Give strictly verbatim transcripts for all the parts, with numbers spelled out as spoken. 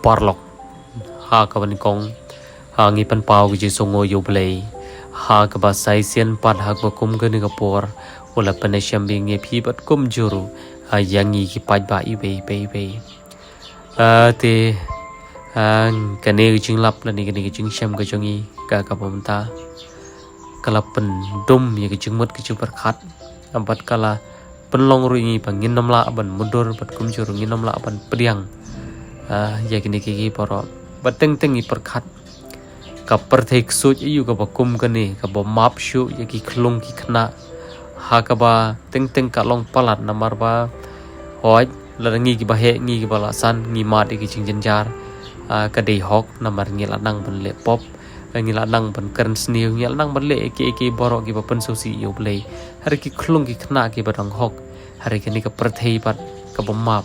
Paralok, ha kaba nyngkong, ha, ngi pynpaw ka jingsngewnguh ïa U Blei ha kaba sa shisien pat ha kaba kum kane ka por u la pynïashem biang ïa phi bad kumjuh ruh, ha, ïa ngi ki paidbah iwei pa iwei. Ah, te, ah, kane ka jinglap lane kane ka jingshem ka jong ngi ka kaba mynta ka la pyndum ïa ka jingmut ka jingpyrkhat, bad ka la pynlong ruh ïa ngi ba ngin ym lah ban mutdur bad kumjuh ruh ngin ym lah ban pdiang, ah, ïa kine kiei kiei baroh. Bad teng teng ngi pyrkhat, ka pyrthei ksuid aïu kaba kum kane, kaba map shuh ïa ki khyllung ki khynnah, ha kaba teng teng ka long palat namar ba, hooid, lada ngi kiba heh, ngi kiba la san, ngi mad ïa ki jingjynjar, ah, ka dei hok namar ngi la nang ban leh pop, ngi la nang ban kren sniew, ngi la nang ban leh ïa kiei kiei baroh kiba pynsngewsih ïa U Blei. Hynrei ki khyllung ki khynnah kiba dang hok, hynrei kane ka pyrthei pat kaba map,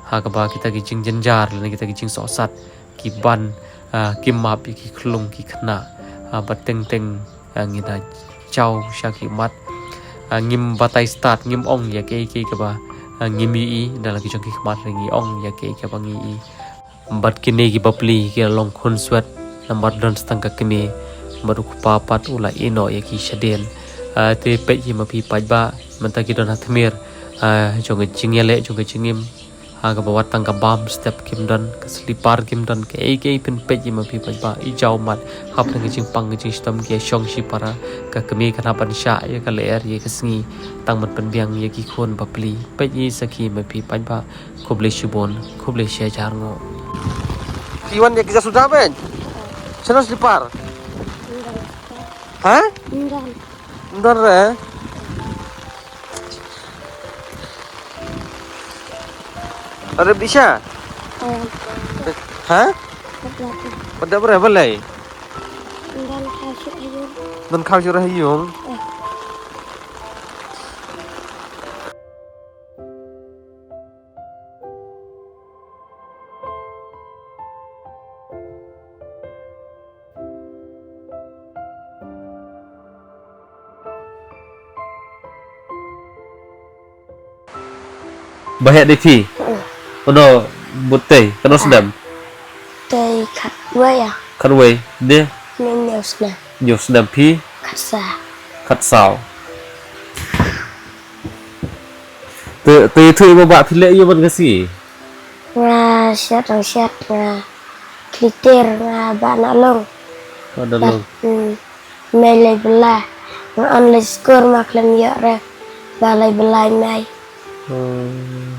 ha kaba kita ki jingjynjar lane kita ki jingsohsat ki ban, ah, ki map ïa ki khyllung ki khynnah, ah, bad teng teng, ah, ngi da jaw sha ki mat, ah, ngim batai stad, ngim ong ïa kiei kiei kaba, ah, ngim ïohi da la ki jong ki khmat, hynrei ngi ong ïa kiei kiei ba ngi ïohi. Bad kine ki bapli ki la long khun swet namar don sa tang ka kmie, bad u kpa pat u la ïeh noh ïa ki shadien. Ah, te peit hi ma phi paidbah, mynta ki don ha tmier, ah, jong ka jingïaleh jong ka jingim, ha kaba wat tang ka bam step kim don, ka slipar kim don, kaei kaei phin peit hi ma phi paidbah, i jaw mat, hapdeng ka jingpang ka jingshitom ki ïa shong shipara, ka kmie kan hap ban shah ïa ka lyer ïa ka sngi tang ban pynbiang ïa ki khun bapli. Peit hi sakhi ma phi paidbah. Khublei shibun, khublei shi hajar nguh. Phi wan ïa ki ja suda ben? Shano slipar? Ha? Ym don. Ym don re? Are bisha? Ha? Pada bre balai? Ym don khaw shuh ha ïung. Ym don khaw shuh ha ïung. Ba heh de phi? Uno, butei, katno snem? Tei khatwei ïa. Khatwei, de? Hynñiew snem. Hynñiew snem phi? Khatsaw. Khatsaw. Te, te ïathuh ïa ba phi leh ïa man ka sngi? Nga shet dang shet nga. Kliter nga ba na long. Ba na long. Hmm. Mei lei bela. Nga on lei skur ma khlem ïoh re. Ba lei bela mei. Hmm.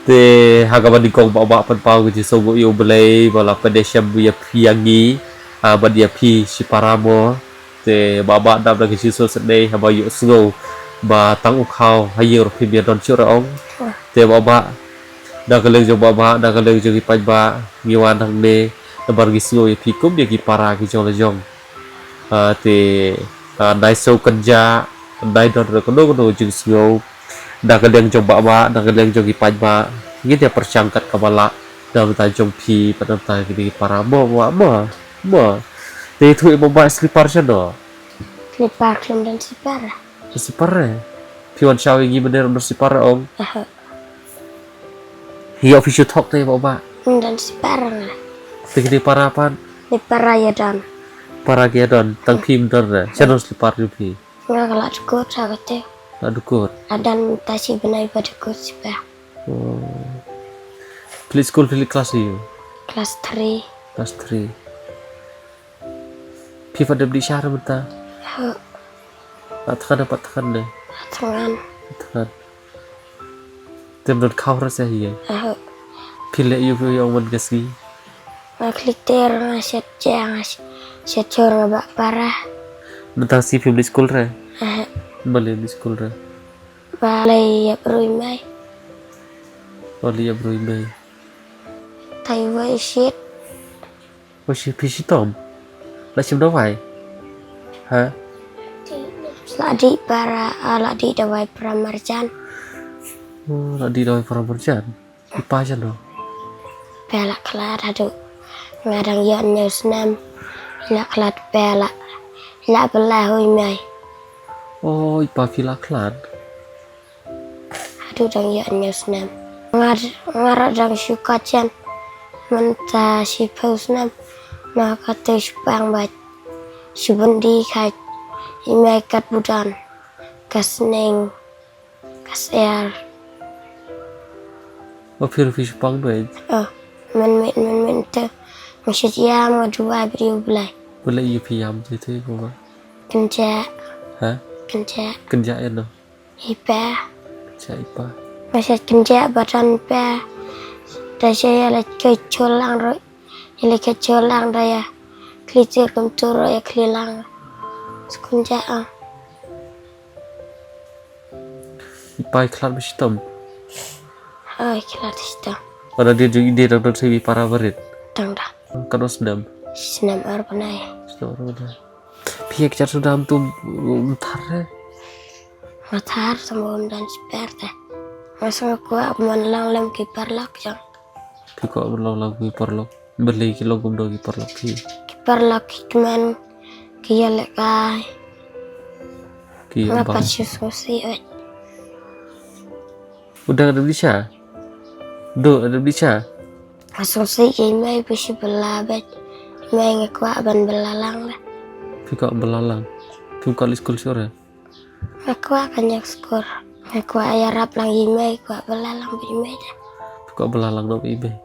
Te ha kaba nyngkong ba ba pynpaw ka jingsngewnguh ïa U Blei ba la pynïashem ïa phi ïa ngi. Ah, bad ïa phi shipara mo. Te ba ba dap da ka jingsngewsynei haba ïohsngew ba tang u khaw ha ïing ruh phim ïa don shuh re ong. Te ba ba da ka liang jong ba ba da ka liang jong ki paidbah ngi wan hangne namar ngi sngew ïa phi kum ïa ki para ki jong la jong. Ah, te, ah, nai sngewkynjah, nai don re kano kano jingsngew da ka liang jong ba ba da ka liang jong ki paidbah ngin ïa pyrshang kat kaba lah da ka bynta jong phi bad da ka bynta ki para mo mo mo. Mo. Te ïathuh ïa ba ba slipar shano? Slipar khlem don slipar. Slipar re. Phi wan shaw ïa ngi mynne ym don slipar ong. Aha. Ïoh phi shu thok te ba ba. Ym don slipar nga. Te kine para pat? Kine para ïa don. Para ki ïa don, tang phi ym don re. Sha don slipar jong phi? Nga ka la dukut ha kate. La dukut. Adan ta shi bnai ba dukut slipar. Oh. Phi leit skul phi leit klas ïa u? Klas three. Klas three. Phi pat dep dih shahar mynta? Ho. La thngan ne pat thngan ne? La thngan. Thngan. Tem don khaw ra sa hi. Ho. Phi leh ïa u phi ong man ka sngi? Nga khliter nga shet ja nga shet jhur nga ba para. Mynta sngi phim leit skul re? Ho. Balei leit skul re? Balei ïa brui mai. Balei ïa brui mai. Tai wei shit. Wei shit phi shitom. La shim dawai. Ha? La dih para, ah, la dih dawai para marjan. Oh, la dih dawai para marjan. I pa shano? Pela khlad haduh. Nga dang ïoh hynñiew snem. La khlad pela. La bela hui mai. Oh, i pa phi la khlad. Haduh dang ïoh hynñiew snem. Nga, nga ruh dang shu koit jan. Mynta shiphew snem. Na kata shipang bad shibun di khat. I mei kat budan. Ka sneng. Ka syiar. Ba phi ruh phi shipang bad. Oh. Men men men men te. Nga shit ïam nga duwai bad ïa U Blei. Ba leh ïa phi ïam te te ko ba. Kynjah. Ha? Kynjah. Kynjah ïa no. Ïa i pa. Kynjah ïa i pa. Nga shait kynjah ba don i pa. Da sha ïa la ka cholang ruh. Ïa la ka cholang da ïa. Khlieh tur kum tur ruh ïa khlieh lang. Kynjah ah. I pa i khlad ba shitom. Hooid, i khlad shitom. Wana dei jong i dei dang don sa i para barit. Dang dang. Katno snem? Snem ar bnai. Snem ar bnai. Phi ïa kjat sudam tum, um, thar re? Nga thar sa mo um don shipher te. Nga sa nga kwah ban long lem ki paralok jong. Phi kwah ban long lem ki paralok. Balei ki long kumno ki paralok phi? Ki paralok ki kmen ki ïalehkai. Ki ïa bang. Nga pat shu sngewsih oi. U dang da bishar? Dang da bishar? Nga sngewsih ïa i mei ba shu bylla bad. I mei nga kwah ban bylla lang da. Phi kwah bylla lang? Phi kwah leit skul shuh re? Nga kwah kan ïa skul. Nga kwah ïarap lang ïa i mei, kwah bylla lang bad i mei da. Phi kwah bylla lang noh bad i mei?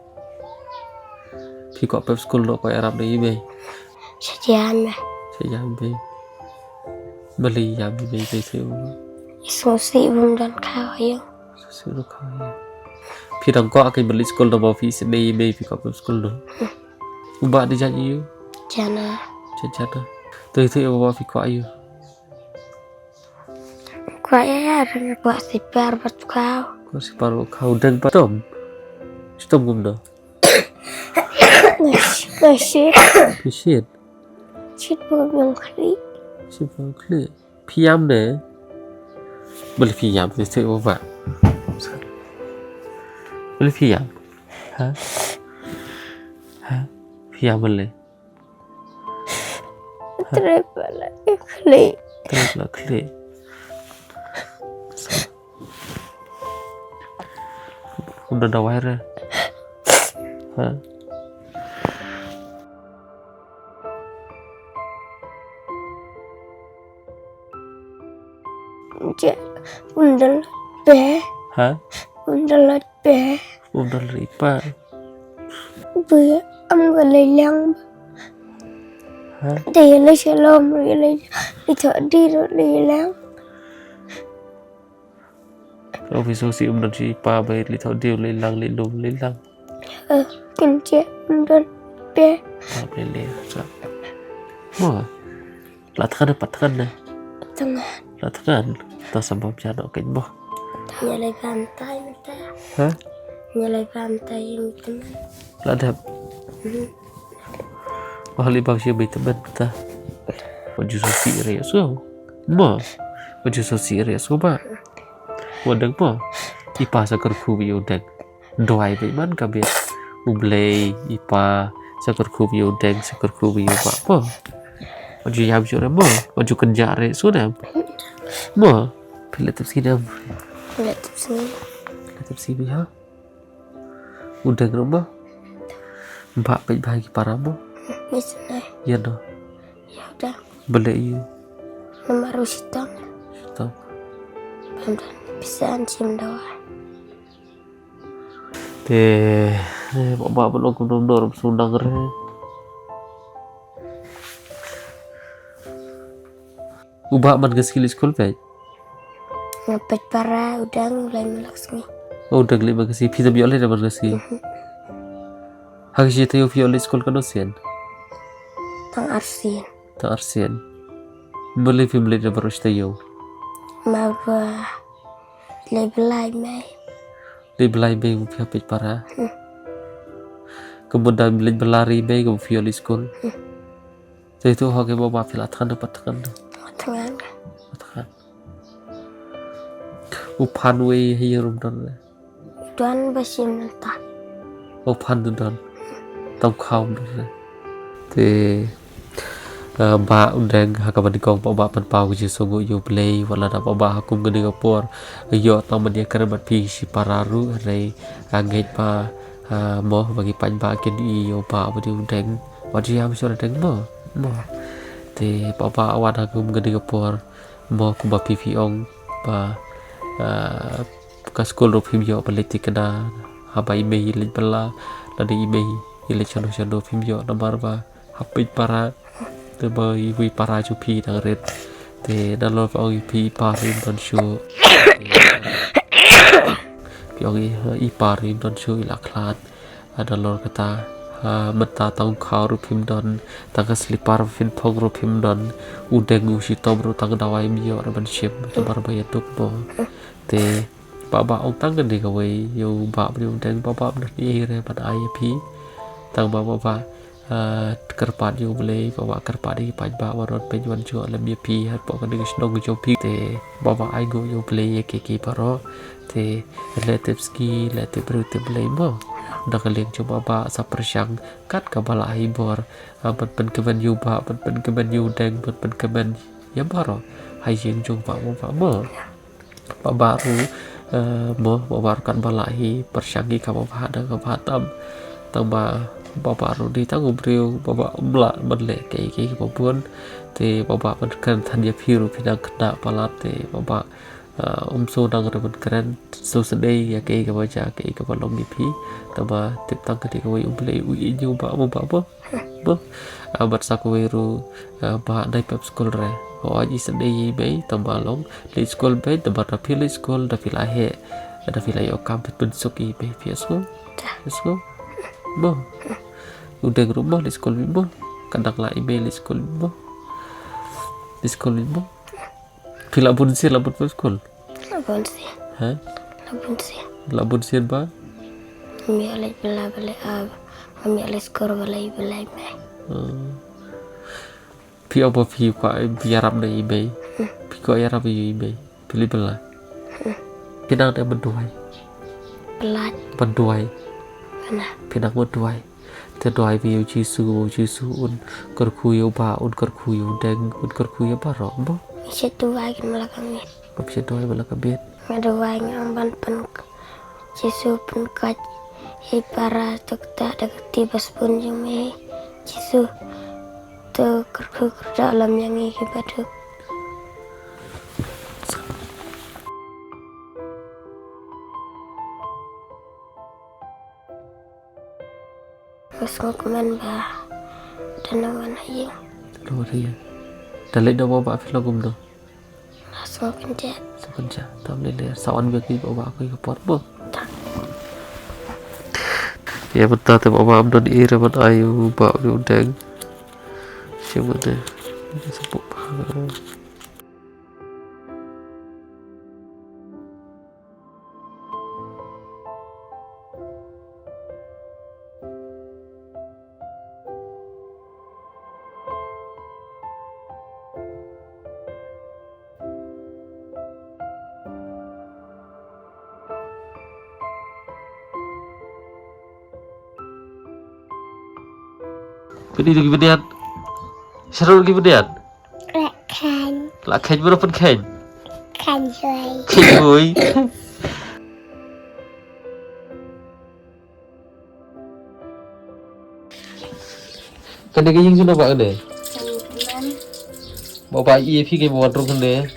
Phi kwah pep skul noh, kwah ïarap noh ïa i mei? Sha ïam mei. Sha ïam mei. Balei ïam i mei te te u? I sngewsih bym don khaw ïa u. Sngewsih bym don khaw ïa u. Phi dang kwah kein ban leit skul namar phi isynei ïa i mei, phi kwah pep skul noh. U bah dei jait aïu? Jana. Jait jana. Te te u bah phi kwah aïu? Kwah ïa ïa, nga kwah shipher bad khaw. Kwah shipher bad khaw, dang pat shitom. Shitom kumno? Nga shit. Phi shit? Shit bad ïong khlieh. Shit bad ïong khlieh. Phi ïam ne? Balei phi ïam ne se u bah? Balei phi ïam? Ha? Ha? Phi ïam balei? Trei ba la khlieh. Trei ba la khlieh. Kumno dawai re? Ha? Ja, undal pe. Ha? Undal pe. Undal ri pa. Bia am ga lei liang. Ha? Te ïa lei shalom ri lei. Ito di ri lei liang. Ka office si um don si pa bai li tau diu li lang li lum li lang. Eh, kin che um don pe. Pa bai li sa. Mo. La than pa than ne. Than. La than. Ta sa bom cha no kin mo. Nya lai pam tai mata. Ha? Nya lai pam tai mata. La dap. Hmm. Wa hali bang shi bit ban ta. Wa ju so si re so. Mo. Wa ju so si re so ba. Wa dang mo. I pa sa kyrkhu bi u dang. Duwai bi man ka bit. U Blei i pa sa kyrkhu bi u dang, sa kyrkhu bi u ba mo. Wa ju ïam ju re mo. Wa ju kynja re so dang. Mo. Phi la tip si dang. Phi la tip si. Phi la tip si bi ha. U dang ruh mo. Ba peit ba ki para mo. Ni sene. Ïa no. Ïa u dang. Balei ïa. Namar u shitom. Shitom. Pam dan pisan sim dawa. Te, eh, ba ba ba long kum dor rum sung dang re. U ba man ka ski li skul peit. Nga peit para u dang lei malak sngi. Oh, u dang lei malak sngi. Phi tam ïoh lei da man ka ski. Mhm. Ha ka shi taïew phi ïoh lei skul katno sien? Tang arsien. Tang arsien. Balei phim lei da baroh shi taïew? Ma ba lei blai mei. Lei blai mei u phi ha peit para. Hmm. Ka mut da lei blai mei ka u phi ïoh lei skul. Hmm. Te tu ho ke ba ba phi la than da pat than. Than. Than. U phan wei hi rum don le. Don ba shim nta. U phan don. Tang kham don le. Te, ah, ba u dang ha ka ban kong ba ba pan pau ka jingsngew ïa u Blei wat la da ba ba ha kum ka ding ka por. Ïoh tang ban ïa kren bad phi shi para ruh hynrei, ah, ngeit ba Ah, mo ba ki paidbah kin ïohi ïa u Bah bad ïa u Deng. Wat ju ïam shuh ïa u Deng mo. Mo. Te Bah Bah, wat ha kum kane ka por. Mo, kumba phi phi ong ba, ah, ka skul ruh phim ïoh ban leit thikna. Haba i mei i leit bylla lane i mei i leit shano shano phim ïoh namar ba ha peit para te ba iwei para jong phi dang rit. Te nalor phi ong i phi i par im don shuh. Phi ong i, i par im don shuh, i la khlad. Ah, nalor kata, ah, mynta tang u khaw ruh phim don, tang ka slipar phin phong ruh phim don. U Deng u shitom ruh tang dawai im ïoh ruh ban shim, namar ba ïa duk mo. Te Bah Bah, ong tang kane kawei ïa u Bah bad ïa u Deng, Bah Bah, ym don ei re ban ai ïa phi. Tang ba Bah Bah, ah, kyrpad ïa u Blei, Bah Bah kyrpad ïa ki paidbah baroh ban peit wan jngoh lem ïa phi hapoh kane ka shnong ka jong phi. Te Bah Bah ainguh ïa u Blei ïa kiei kiei baroh. Te leh tip sngi, leh tip briew tip Blei mo. Na ka liang jong Bah Bah sa pyrshang kat kaba lah ha i bor, ah, ban pynkmen ïa u Bah, ban pynkmen ïa u Deng, ban pynkmen ïa baroh ha ïing jong Bah Bah mo. Bah Bah ruh, eh, mo, Bah Bah ruh katba lah hi pyrshang hi kaba bha da kaba tam. Tang ba Bah Bah ruh dei tang u briew ba, ba um lah ban leh kaei kaei kaba bun. Te Bah Bah ban kren than ïa phi ruh phi dang khynnah palat te Bah Bah, eh, um shu dang ruh ban kren shu sdei ïa kaei kaba jia kaei kaba long ïa phi. Tang ba tip tang kane kawei u Blei u ïeit ïa u Bah mo Bah mo. Mo. Ah, bad sa kawei ruh, ah, Bah, dei pep skul re. Hooid, i sdei ïa i mei, tang ba long leit skul beit, namar da phi leit skul, da phi la heh, da phi la ïoh kam phi pynsuk ïa i mei, phi ïohsngew? Ïohsngew? Mo. U Deng ruh mo, leit skul beit mo. Ka dang lah i mei leit skul beit mo. Leit skul beit mo. Phi la bun sien, la bun pep skul? La bun sien. Ha? La bun sien. La bun sien ba? Ym ïoh leit bylla ba leit, ah, ym ïoh leit skul ba leit bylla i mei. Hmm. Phi ong ba phi kwah ïarap na i mei. Hmm. Phi kwah ïarap ïa i mei. Phi leit bylla. Hmm. Phi nang dei ban duwai. Bylla. Ban duwai. Bylla. Phi nang ban duwai. Te duwai ïa u Jisu, u Jisu un kyrkhu ïa u Bah, un kyrkhu ïa u Deng, un kyrkhu ïa baroh mo. Ngi shu duwai kin ma la ka miet. Ngam shu duwai ma la ka miet. Nga duwai nga ong ban pyn, Jisu pynkoit ïa i para to kata da ka kti ba sbun jong me. Jisu to kyrkhu kyrdoh lem ïa ngi kiba duk. Nga sngewkmen ba da nang wan ha ïing. Da nang wan ha ïing. Da leit da u Bah phi long kumno? Nga sngewkyndiah. Sngewkyndiah. Tam lei lei sa wan beit ki Bah ki por mo. Ïa mynta te Bah ym don ei re ban ai u Bah u Deng. Shu mynta. Shu pok. Pynïoh ki bniat. Sharon ki bniat. La kheiñ. La kheiñ, mano pynkheiñ? Kheiñ shuh. Kheiñ shuh. Kane ka ïing jong no Bah kane? Bah, Bah, ïa phi ki ba wan rung kane.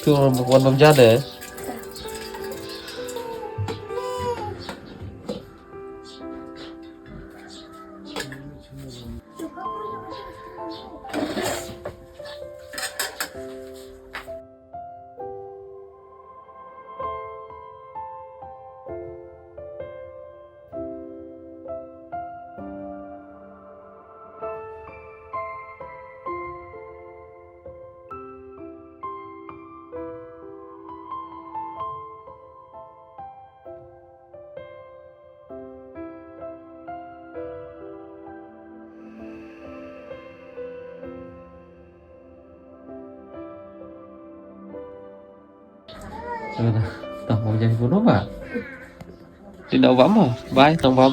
Phi wan, wan bam ja ne. Tang mo, jangan bunuh, Bah. Tidak, Bah, mo. Bye, tang, Bah.